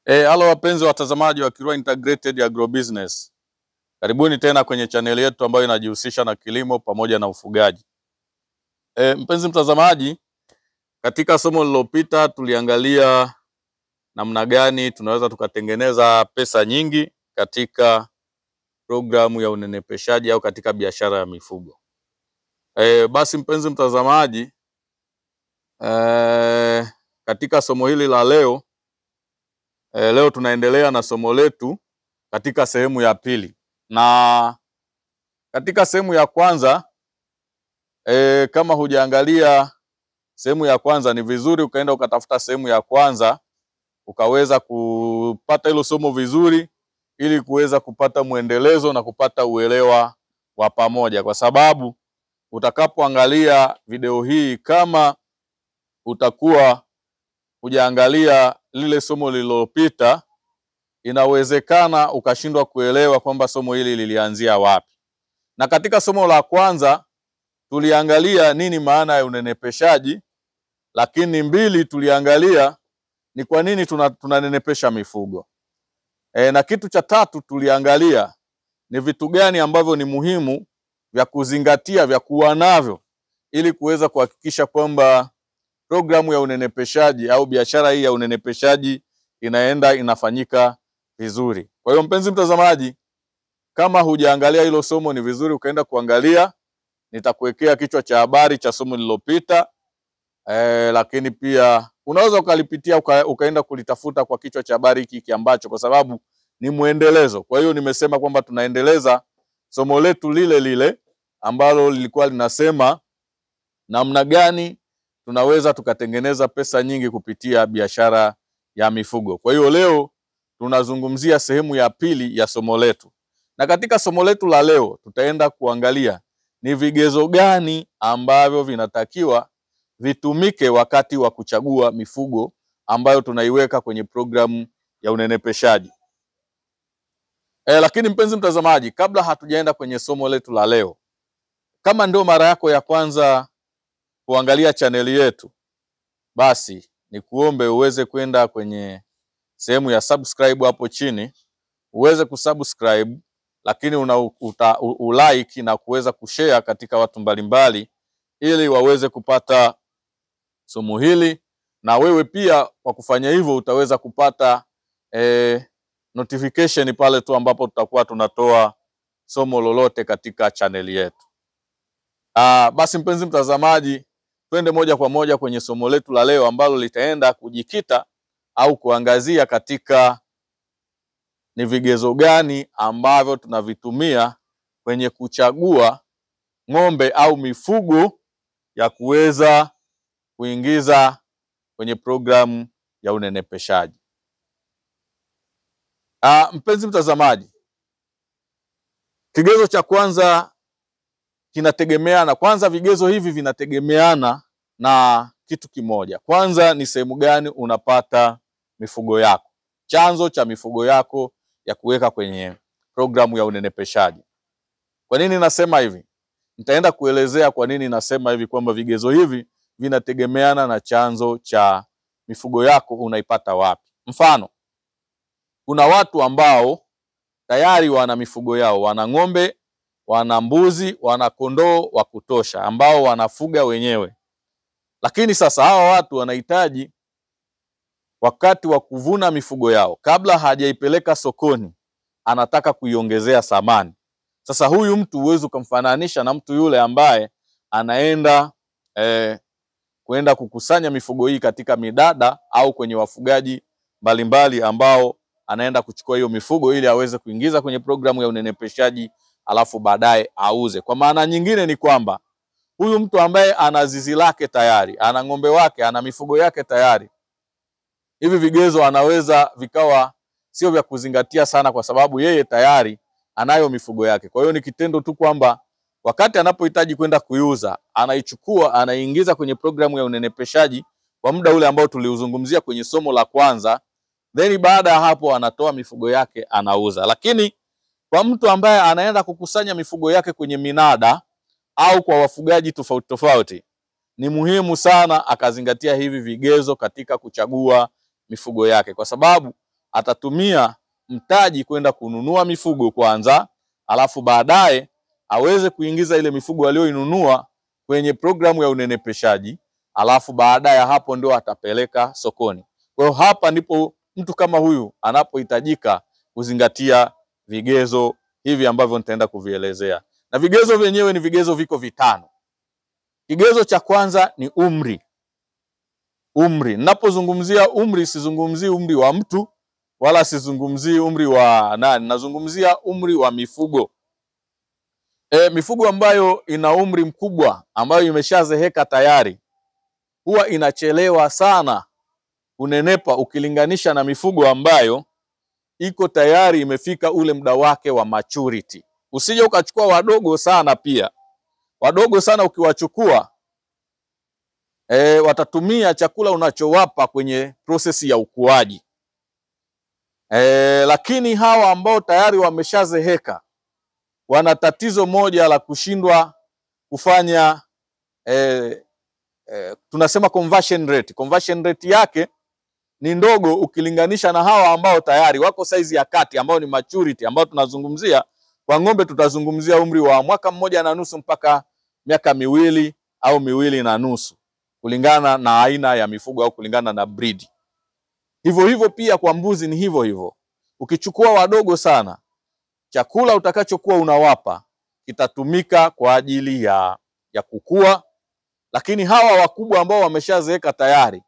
Halo wapenzi watazamaji wa Kirwa Integrated Agrobusiness. Karibuni tena kwenye chaneli yetu ambayo inajihusisha na kilimo pamoja na ufugaji. Mpenzi mtazamaji, katika somo lililopita tuliangalia namna gani tunaweza tukatengeneza pesa nyingi katika programu ya unenepeshaji au katika biashara ya mifugo. Basi mpenzi mtazamaji, katika somo hili la leo, leo tunaendelea na somo letu katika sehemu ya pili. Na katika sehemu ya kwanza, kama hujaangalia sehemu ya kwanza ni vizuri ukaenda ukatafuta sehemu ya kwanza ukaweza kupata hilo somo vizuri ili kuweza kupata mwendelezo na kupata uelewa wa pamoja, kwa sababu utakapoangalia video hii kama utakuwa hujaangalia lile somo lililopita, inawezekana ukashindwa kuelewa kwamba somo hili lilianzia wapi. Na katika somo la kwanza tuliangalia nini maana ya unenepeshaji, lakini mbili tuliangalia ni kwa nini tunanenepesha mifugo. Na kitu cha tatu tuliangalia ni vitu gani ambavyo ni muhimu vya kuzingatia, vya kuwa navyo ili kuweza kuhakikisha kwamba programu ya unenepeshaji au biashara hii ya unenepeshaji inaenda inafanyika vizuri. Kwa hiyo mpenzi mtazamaji, kama hujaangalia hilo somo ni vizuri ukaenda kuangalia. Nitakuwekea kichwa cha habari cha somo lililopita. Lakini pia unaweza ukalipitia ukaenda kulitafuta kwa kichwa cha habari hiki ambacho, kwa sababu ni muendelezo. Kwa hiyo nimesema kwamba tunaendeleza somo letu lile lile ambalo lilikuwa linasema namna gani tunaweza tukatengeneza pesa nyingi kupitia biashara ya mifugo. Kwa hiyo leo tunazungumzia sehemu ya pili ya somo letu. Na katika somo letu la leo tutaenda kuangalia ni vigezo gani ambavyo vinatakiwa vitumike wakati wa kuchagua mifugo ambayo tunaiweka kwenye programu ya unenepeshaji. Lakini mpenzi mtazamaji, kabla hatujaenda kwenye somo letu la leo, kama ndio mara yako ya kwanza kuangalia chaneli yetu, basi nikuombe uweze kwenda kwenye sehemu ya subscribe hapo chini, uweze kusubscribe, lakini ulike na kuweza kushare katika watu mbalimbali ili waweze kupata somo hili, na wewe pia kwa kufanya hivyo utaweza kupata notification pale tu ambapo tutakuwa tunatoa somo lolote katika chaneli yetu. Basi mpenzi mtazamaji, twende moja kwa moja kwenye somo letu la leo ambalo litaenda kujikita au kuangazia katika ni vigezo gani ambavyo tunavitumia kwenye kuchagua ng'ombe au mifugo ya kuweza kuingiza kwenye programu ya unenepeshaji. Mpenzi mtazamaji, kigezo cha kwanza kinategemeana. Kwanza vigezo hivi vinategemeana na kitu kimoja. Kwanza ni sehemu gani unapata mifugo yako, chanzo cha mifugo yako ya kuweka kwenye programu ya unenepeshaji. Kwa nini nasema hivi? Nitaenda kuelezea kwa nini nasema hivi kwamba vigezo hivi vinategemeana na chanzo cha mifugo yako unaipata wapi. Mfano, kuna watu ambao tayari wana mifugo yao, wana ng'ombe, wana mbuzi, wana kondoo wa kutosha ambao wanafuga wenyewe. Lakini sasa hawa watu wanahitaji wakati wa kuvuna mifugo yao, kabla hajaipeleka sokoni, anataka kuiongezea thamani. Sasa huyu mtu huwezi kumfananisha na mtu yule ambaye anaenda kuenda kukusanya mifugo hii katika midada au kwenye wafugaji mbalimbali ambao anaenda kuchukua hiyo mifugo ili aweze kuingiza kwenye programu ya unenepeshaji alafu baadaye auze. Kwa maana nyingine ni kwamba huyu mtu ambaye ana zizi lake tayari, ana ng'ombe wake, ana mifugo yake tayari, hivi vigezo anaweza vikawa sio vya kuzingatia sana kwa sababu yeye tayari anayo mifugo yake. Kwa hiyo ni kitendo tu kwamba wakati anapohitaji kwenda kuiuza, anaichukua, anaingiza kwenye programu ya unenepeshaji kwa muda ule ambao tuliuzungumzia kwenye somo la kwanza, then baada ya hapo anatoa mifugo yake anauza. Lakini kwa mtu ambaye anaenda kukusanya mifugo yake kwenye minada au kwa wafugaji tofauti tofauti, ni muhimu sana akazingatia hivi vigezo katika kuchagua mifugo yake, kwa sababu atatumia mtaji kwenda kununua mifugo kwanza, alafu baadaye aweze kuingiza ile mifugo aliyoinunua kwenye programu ya unenepeshaji, alafu baadaye hapo ndio atapeleka sokoni. Kwa hiyo hapa ndipo mtu kama huyu anapohitajika kuzingatia vigezo hivi ambavyo nitaenda kuvielezea. Na vigezo vyenyewe ni vigezo viko vitano. Kigezo cha kwanza ni umri. Umri. Ninapozungumzia umri sizungumzii umri wa mtu wala sizungumzii umri wa nani, nazungumzia umri wa mifugo. Mifugo ambayo ina umri mkubwa, ambayo imeshazeheka tayari, huwa inachelewa sana kunenepa ukilinganisha na mifugo ambayo iko tayari imefika ule muda wake wa maturity. Usije ukachukua wadogo sana pia. Wadogo sana ukiwachukua, watatumia chakula unachowapa kwenye prosesi ya ukuaji. Lakini hawa ambao tayari wameshazeheka wana tatizo moja la kushindwa kufanya tunasema conversion rate. Conversion rate yake ni ndogo ukilinganisha na hawa ambao tayari wako size ya kati, ambao ni maturity, ambao tunazungumzia kwa ng'ombe tutazungumzia umri wa 1.5 mpaka miaka 2 au 2.5 kulingana na aina ya mifugo au kulingana na breed. Hivyo hivyo pia kwa mbuzi ni hivyo hivyo. Ukichukua wadogo sana, chakula utakachokuwa unawapa kitatumika kwa ajili ya kukua, lakini hawa wakubwa ambao wameshazeeka tayari,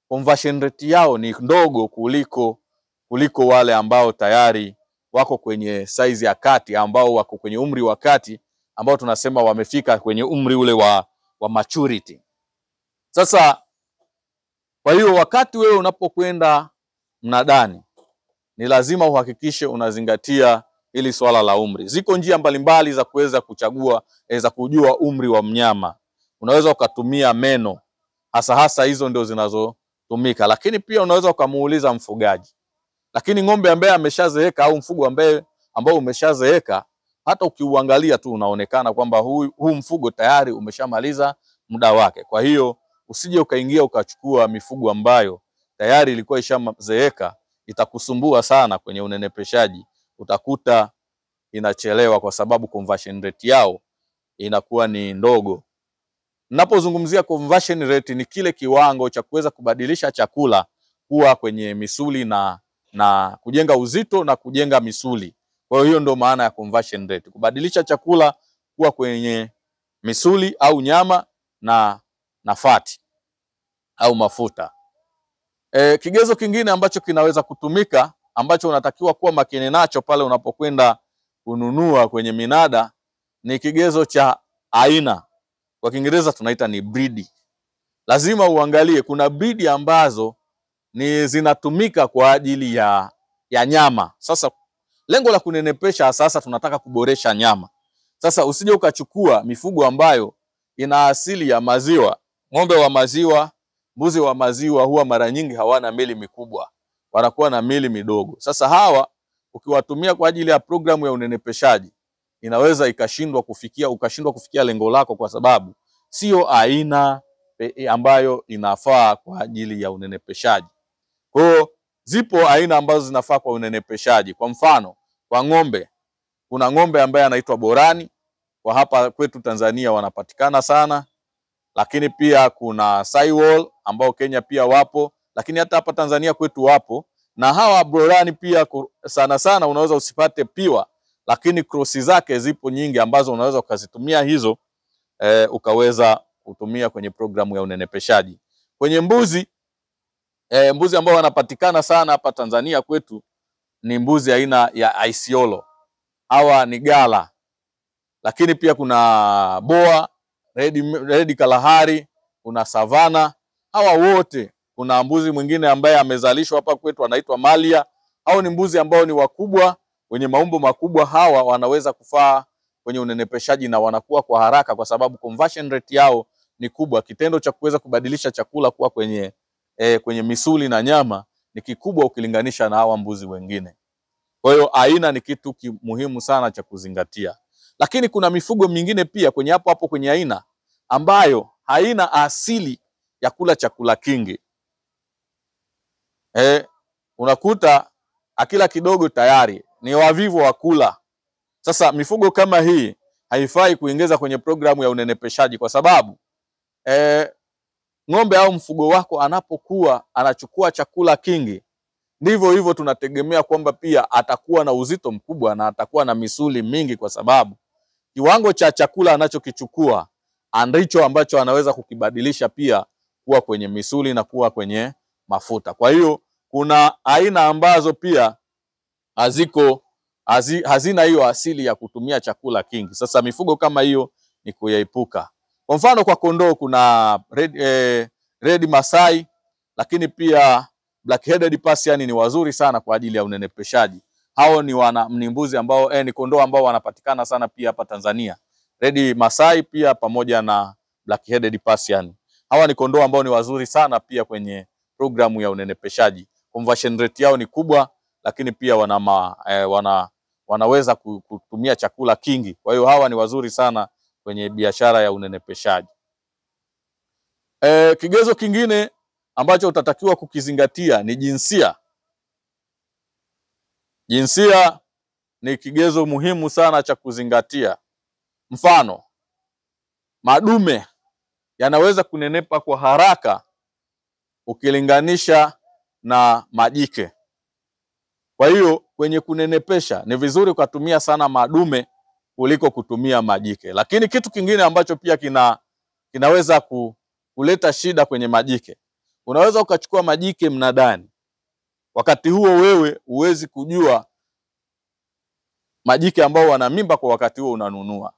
conversion rate yao ni ndogo kuliko wale ambao tayari wako kwenye size ya kati, ambao wako kwenye umri wa kati, ambao tunasema wamefika kwenye umri ule wa maturity. Sasa kwa hiyo wakati wewe unapokwenda mnadani ni lazima uhakikishe unazingatia hili swala la umri. Ziko njia mbalimbali za kuweza kuchagua, za kujua umri wa mnyama. Unaweza ukatumia meno, hasa hasa hizo ndio zinazotumika, lakini pia unaweza ukamuuliza mfugaji. Lakini ng'ombe ambaye ameshazeeka au mfugo ambao umeshazeeka, hata ukiuangalia tu unaonekana kwamba huu mfugo tayari umeshamaliza muda wake. Kwa hiyo usije ukaingia ukachukua mifugo ambayo tayari ilikuwa ishazeeka, itakusumbua sana kwenye unenepeshaji. Utakuta inachelewa kwa sababu conversion rate yao inakuwa ni ndogo. Ninapozungumzia conversion rate ni kile kiwango cha kuweza kubadilisha chakula kuwa kwenye misuli na kujenga uzito na kujenga misuli. Kwa hiyo ndio maana ya conversion rate, kubadilisha chakula kuwa kwenye misuli au nyama na fati au mafuta. Kigezo kingine ambacho kinaweza kutumika, ambacho unatakiwa kuwa makini nacho pale unapokwenda kununua kwenye minada, ni kigezo cha aina. Kwa Kiingereza tunaita ni breed. Lazima uangalie kuna breed ambazo ni zinatumika kwa ajili ya nyama. Sasa lengo la kunenepesha sasa tunataka kuboresha nyama. Sasa usije ukachukua mifugo ambayo ina asili ya maziwa. Ng'ombe wa maziwa, mbuzi wa maziwa huwa mara nyingi hawana mili mikubwa, wanakuwa na mili midogo. Sasa hawa ukiwatumia kwa ajili ya programu ya unenepeshaji inaweza ukashindwa kufikia lengo lako, kwa sababu sio aina ambayo inafaa kwa ajili ya unenepeshaji. Kwa hiyo zipo aina ambazo zinafaa kwa unenepeshaji. Kwa mfano, kwa ng'ombe, kuna ng'ombe ambaye anaitwa Borani, kwa hapa kwetu Tanzania wanapatikana sana. Lakini pia kuna Saiwal ambao Kenya pia wapo, lakini hata hapa Tanzania kwetu wapo. Na hawa Borani pia sana sana unaweza usipate piwa, lakini krosi zake zipo nyingi ambazo unaweza ukazitumia hizo, ukaweza kutumia kwenye programu ya unenepeshaji. Kwenye mbuzi, mbuzi ambao wanapatikana sana hapa Tanzania kwetu ni mbuzi aina ya Isiolo. Hawa ni gala. Lakini pia kuna Boa, Red Kalahari, kuna Savana. Hawa wote, kuna mbuzi mwingine ambaye amezalishwa hapa kwetu anaitwa Malia. Hao ni mbuzi ambao ni wakubwa, wenye maumbo makubwa. Hawa wanaweza kufaa kwenye unenepeshaji na wanakuwa kwa haraka kwa sababu conversion rate yao ni kubwa. Kitendo cha kuweza kubadilisha chakula kuwa kwenye misuli na nyama ni kikubwa ukilinganisha na hawa mbuzi wengine. Kwa hiyo aina ni kitu muhimu sana cha kuzingatia. Lakini kuna mifugo mingine pia kwenye hapo hapo kwenye aina ambayo haina asili ya kula chakula kingi. Unakuta akila kidogo tayari ni wavivu wa kula. Sasa mifugo kama hii haifai kuingiza kwenye programu ya unenepeshaji, kwa sababu ng'ombe au mfugo wako anapokuwa anachukua chakula kingi, ndivyo hivyo tunategemea kwamba pia atakuwa na uzito mkubwa na atakuwa na misuli mingi, kwa sababu kiwango cha chakula anachokichukua ndicho ambacho anaweza kukibadilisha pia kuwa kwenye misuli na kuwa kwenye mafuta. Kwa hiyo kuna aina ambazo pia hazina hiyo asili ya kutumia chakula kingi. Sasa mifugo kama hiyo ni kuyaepuka. Kwa mfano kwa kondoo kuna Red Masai, lakini pia Black Headed Persian ni wazuri sana kwa ajili ya unenepeshaji. Hao ni mbuzi ambao ni kondoo ambao wanapatikana sana pia hapa Tanzania. Red Masai pia pamoja na Black Headed Persian. Hawa ni kondoo ambao ni wazuri sana pia kwenye programu ya unenepeshaji. Conversion rate yao ni kubwa, lakini pia wanaweza kutumia chakula kingi. Kwa hiyo hawa ni wazuri sana kwenye biashara ya unenepeshaji. Kigezo kingine ambacho utatakiwa kukizingatia ni jinsia. Jinsia ni kigezo muhimu sana cha kuzingatia. Mfano, madume yanaweza kunenepa kwa haraka ukilinganisha na majike. Kwa hiyo kwenye kunenepesha ni vizuri ukatumia sana madume kuliko kutumia majike. Lakini kitu kingine ambacho pia kinaweza kuleta shida kwenye majike, unaweza ukachukua majike mnadani. Wakati huo wewe huwezi kujua majike ambao wana mimba kwa wakati huo unanunua.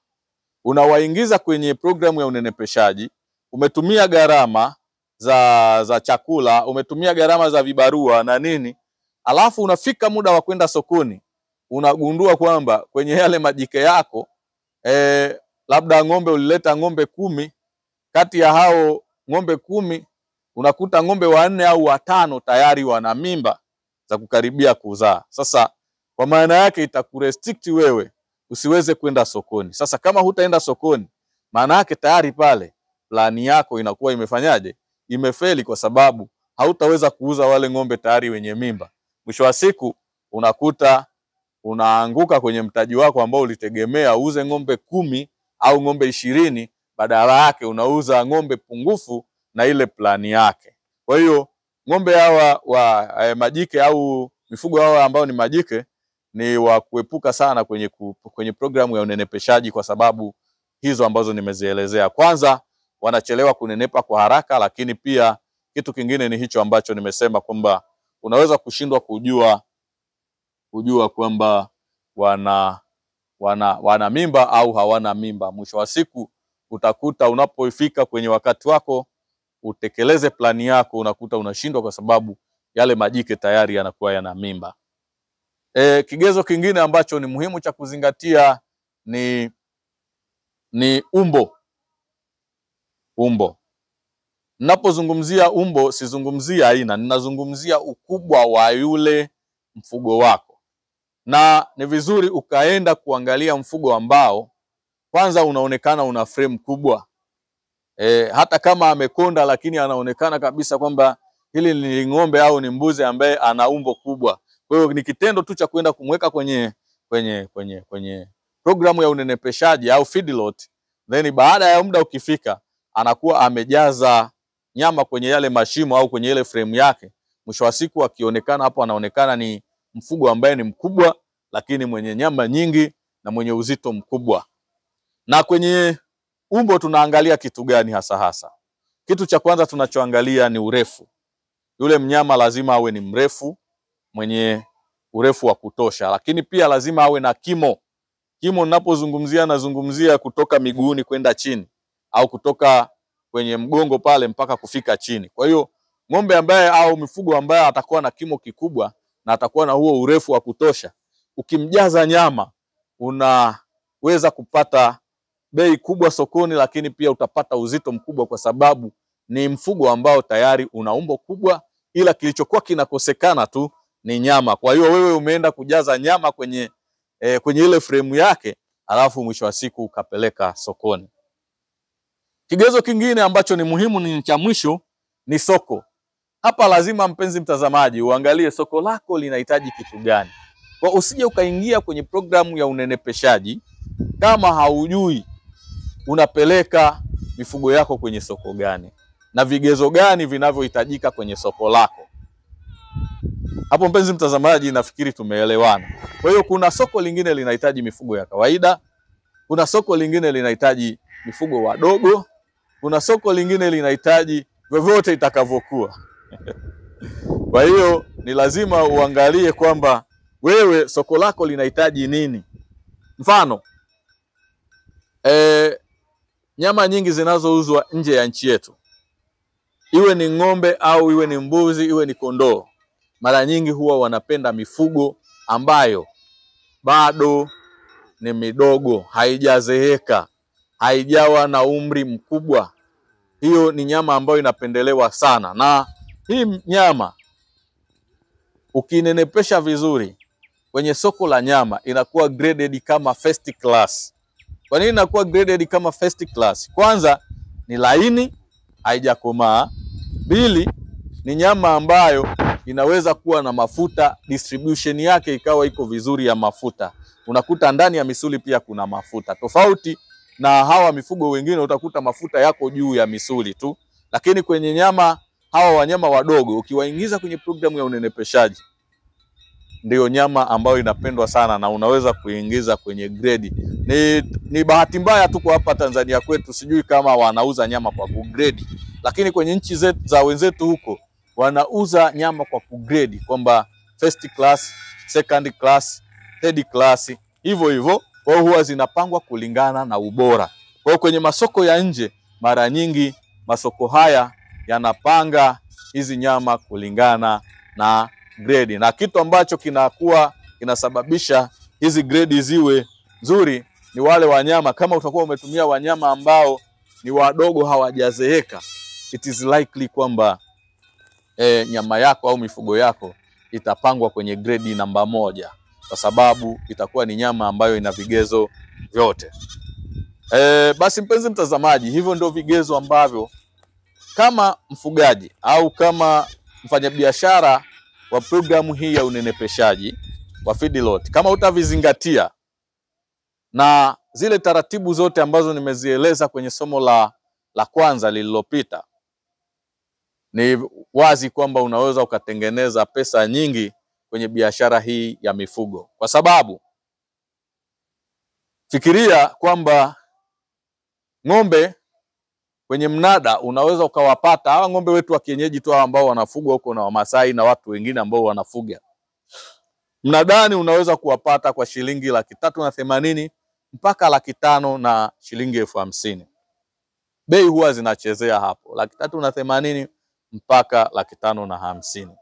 Unawaingiza kwenye programu ya unenepeshaji, umetumia gharama za chakula, umetumia gharama za vibarua na nini, alafu unafika muda wa kwenda sokoni, unagundua kwamba kwenye yale majike yako labda ng'ombe ulileta ng'ombe 10, kati ya hao ng'ombe 10 unakuta ng'ombe 4 au 5 tayari wana mimba za kukaribia kuzaa. Sasa kwa maana yake itakurestrict wewe usiweze kwenda sokoni. Sasa kama hutaenda sokoni, maana yake tayari pale plani yako inakuwa imefanyaje? Imefeli, kwa sababu hautaweza kuuza wale ng'ombe tayari wenye mimba. Mwisho wa siku unakuta unaanguka kwenye mtaji wako ambao ulitegemea uuze ng'ombe 10 au ng'ombe 20, badala yake unauza ng'ombe pungufu na ile plani yake. Kwa hiyo ng'ombe hawa wa majike au mifugo hawa ambao ni majike ni wa kuepuka sana kwenye programu ya unenepeshaji, kwa sababu hizo ambazo nimezielezea. Kwanza, wanachelewa kunenepa kwa haraka, lakini pia kitu kingine ni hicho ambacho nimesema kwamba unaweza kushindwa kujua kwamba wana mimba au hawana mimba. Mwisho wa siku utakuta unapofika kwenye wakati wako utekeleze plani yako, unakuta unashindwa kwa sababu yale majike tayari yanakuwa yana mimba. Kigezo kingine ambacho ni muhimu cha kuzingatia ni umbo. Umbo. Ninapozungumzia umbo sizungumzia aina, ninazungumzia ukubwa wa yule mfugo wako. Na ni vizuri ukaenda kuangalia mfugo ambao kwanza unaonekana una frame kubwa. Hata kama amekonda lakini anaonekana kabisa kwamba hili ni ng'ombe au ni mbuzi ambaye ana umbo kubwa. Kwa hiyo ni kitendo tu cha kwenda kumweka kwenye programu ya unenepeshaji au feedlot, then baada ya muda ukifika anakuwa amejaza nyama kwenye yale mashimo au kwenye ile frame yake. Mwisho wa siku akionekana hapo anaonekana ni mfugo ambaye ni mkubwa lakini mwenye nyama nyingi na mwenye uzito mkubwa. Na kwenye umbo tunaangalia kitu gani hasa hasa? Kitu cha kwanza tunachoangalia ni urefu. Yule mnyama lazima awe ni mrefu, mwenye urefu wa kutosha, lakini pia lazima awe na kimo. Kimo ninapozungumzia nazungumzia kutoka miguuni kwenda chini au kutoka kwenye mgongo pale mpaka kufika chini. Kwa hiyo ng'ombe ambaye au mifugo ambaye atakuwa na kimo kikubwa na atakuwa na huo urefu wa kutosha, ukimjaza nyama unaweza kupata bei kubwa sokoni, lakini pia utapata uzito mkubwa kwa sababu ni mfugo ambao tayari una umbo kubwa, ila kilichokuwa kinakosekana tu ni nyama. Kwa hiyo wewe umeenda kujaza nyama kwenye ile frame yake, alafu mwisho wa siku ukapeleka sokoni. Kigezo kingine ambacho ni muhimu ni cha mwisho ni soko. Hapa lazima mpenzi mtazamaji uangalie soko lako linahitaji kitu gani. Kwa usije ukaingia kwenye programu ya unenepeshaji kama haujui unapeleka mifugo yako kwenye soko gani na vigezo gani vinavyohitajika kwenye soko lako. Hapo mpenzi mtazamaji, nafikiri tumeelewana. Kwa hiyo kuna soko lingine linahitaji mifugo ya kawaida, kuna soko lingine linahitaji mifugo wadogo, kuna soko lingine linahitaji vyovyote itakavyokuwa. Kwa hiyo ni lazima uangalie kwamba wewe soko lako linahitaji nini. Mfano, nyama nyingi zinazouzwa nje ya nchi yetu, iwe ni ng'ombe au iwe ni mbuzi, iwe ni kondoo, mara nyingi huwa wanapenda mifugo ambayo bado ni midogo, haijazeeka, haijawa na umri mkubwa. Hiyo ni nyama ambayo inapendelewa sana. Na hii nyama ukinenepesha vizuri kwenye soko la nyama inakuwa graded kama first class. Kwa nini inakuwa graded kama first class? Kwanza ni laini, haijakomaa. Pili, ni nyama ambayo inaweza kuwa na mafuta, distribution yake ikawa iko vizuri ya mafuta. Unakuta ndani ya misuli pia kuna mafuta. Tofauti na hawa mifugo wengine utakuta mafuta yako juu ya misuli tu. Lakini kwenye nyama hawa wanyama wadogo ukiwaingiza kwenye programu ya unenepeshaji, ndio nyama ambayo inapendwa sana na unaweza kuingiza kwenye grade. Ni bahati mbaya tu kwa hapa Tanzania kwetu sijui kama wanauza nyama kwa kugrade, lakini kwenye nchi zetu za wenzetu huko wanauza nyama kwa kugrade, kwamba first class, second class, third class, hivyo hivyo. Kwa hiyo huwa zinapangwa kulingana na ubora. Kwa hiyo kwenye masoko ya nje mara nyingi masoko haya yanapanga hizi nyama kulingana na grade. Na kitu ambacho kinakuwa kinasababisha hizi grade ziwe nzuri ni wale wanyama, kama utakuwa umetumia wanyama ambao ni wadogo hawajazeeka, it is likely kwamba nyama yako au mifugo yako itapangwa kwenye grade namba 1, kwa sababu itakuwa ni nyama ambayo ina vigezo vyote. Basi mpenzi mtazamaji, hivyo ndio vigezo ambavyo kama mfugaji au kama mfanyabiashara wa programu hii ya unenepeshaji wa feedlot, kama utavizingatia na zile taratibu zote ambazo nimezieleza kwenye somo la kwanza lililopita, ni wazi kwamba unaweza ukatengeneza pesa nyingi kwenye biashara hii ya mifugo. Kwa sababu fikiria kwamba ng'ombe kwenye mnada unaweza ukawapata hawa ng'ombe wetu wa kienyeji tu ambao wanafugwa huko na Wamasai na watu wengine ambao wanafuga. Mnadani unaweza kuwapata kwa shilingi 380,000 mpaka 500,000 na shilingi 50,000. Bei huwa zinachezea hapo 380,000 mpaka 550,000.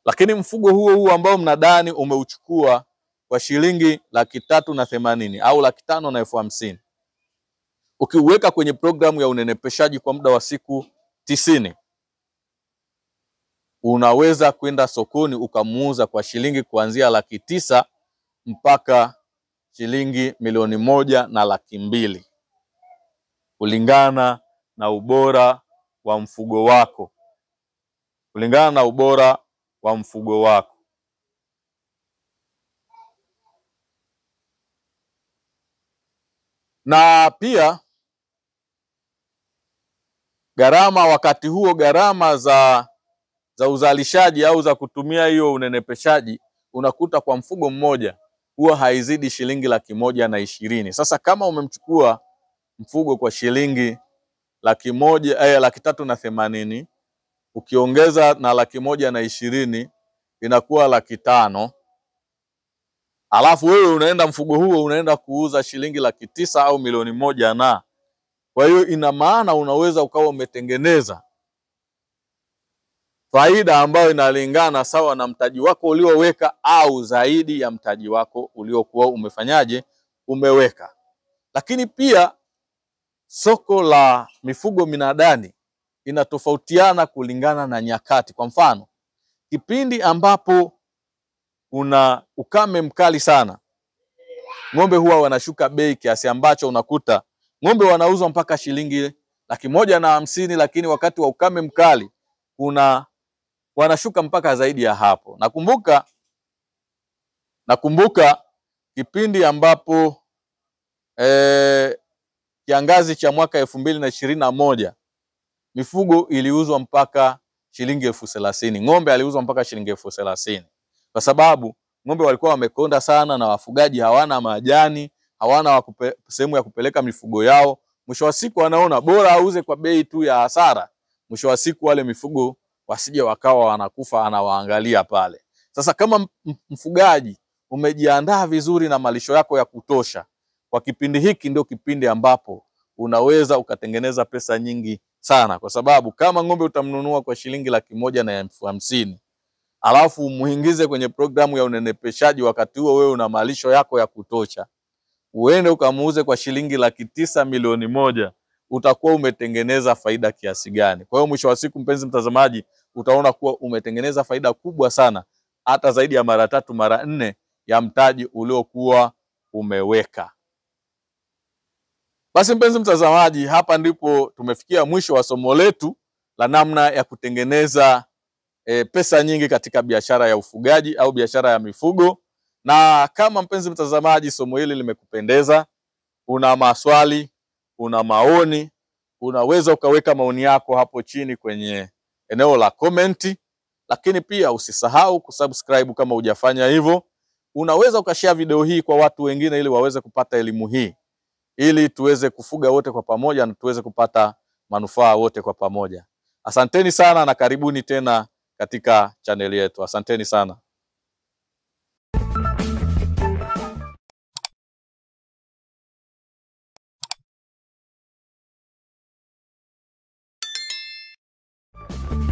Lakini mfugo huo huo ambao mnadani umeuchukua kwa shilingi 380,000 au 550,000, ukiuweka kwenye programu ya unenepeshaji kwa muda wa siku 90, unaweza kwenda sokoni ukamuuza kwa shilingi kuanzia 900,000 mpaka shilingi 1,200,000, kulingana na ubora wa mfugo wako. Kulingana na ubora wa mfugo wako. Na pia gharama wakati huo, gharama za uzalishaji au za kutumia hiyo unenepeshaji, unakuta kwa mfugo mmoja huwa haizidi shilingi 120,000. Sasa kama umemchukua mfugo kwa shilingi 380,000, ukiongeza na 120,000 inakuwa 500,000. Alafu wewe unaenda mfugo huo unaenda kuuza shilingi 900,000 au 1,000,000 na. Kwa hiyo ina maana unaweza ukawa umetengeneza faida ambayo inalingana sawa na mtaji wako ulioweka au zaidi ya mtaji wako uliokuwa umefanyaje, umeweka. Lakini pia soko la mifugo minadani inatofautiana kulingana na nyakati. Kwa mfano, kipindi ambapo kuna ukame mkali sana, ng'ombe huwa wanashuka bei kiasi ambacho unakuta ng'ombe wanauzwa mpaka shilingi 150,000, lakini wakati wa ukame mkali kuna wanashuka mpaka zaidi ya hapo. Nakumbuka kipindi ambapo kiangazi cha mwaka 2021 mifugo iliuzwa mpaka shilingi 30,000. Ng'ombe aliuzwa mpaka shilingi 30,000 kwa sababu ng'ombe walikuwa wamekonda sana na wafugaji hawana majani, hawana sehemu ya kupeleka mifugo yao. Mwisho wa siku wanaona bora auze kwa bei tu ya hasara, mwisho wa siku wale mifugo wasije wakawa wanakufa, anawaangalia pale. Sasa kama mfugaji umejiandaa vizuri na malisho yako ya kutosha, kwa kipindi hiki ndio kipindi ambapo unaweza ukatengeneza pesa nyingi sana, kwa sababu kama ng'ombe utamnunua kwa shilingi 150,000 alafu umuingize kwenye programu ya unenepeshaji, wakati huo wewe una malisho yako ya kutosha, uende ukamuuze kwa shilingi 900,000 1,000,000, utakuwa umetengeneza faida kiasi gani? Kwa hiyo mwisho wa siku, mpenzi mtazamaji, utaona kuwa umetengeneza faida kubwa sana, hata zaidi ya mara 3 mara 4 ya mtaji uliokuwa umeweka. Basi mpenzi mtazamaji, hapa ndipo tumefikia mwisho wa somo letu la namna ya kutengeneza pesa nyingi katika biashara ya ufugaji au biashara ya mifugo. Na kama mpenzi mtazamaji somo hili limekupendeza, una maswali, una maoni, unaweza ukaweka maoni yako hapo chini kwenye eneo la comment. Lakini pia usisahau kusubscribe kama hujafanya hivyo. Unaweza ukashare video hii kwa watu wengine ili waweze kupata elimu hii, ili tuweze kufuga wote kwa pamoja na tuweze kupata manufaa wote kwa pamoja. Asanteni sana na karibuni tena katika chaneli yetu. Asanteni sana.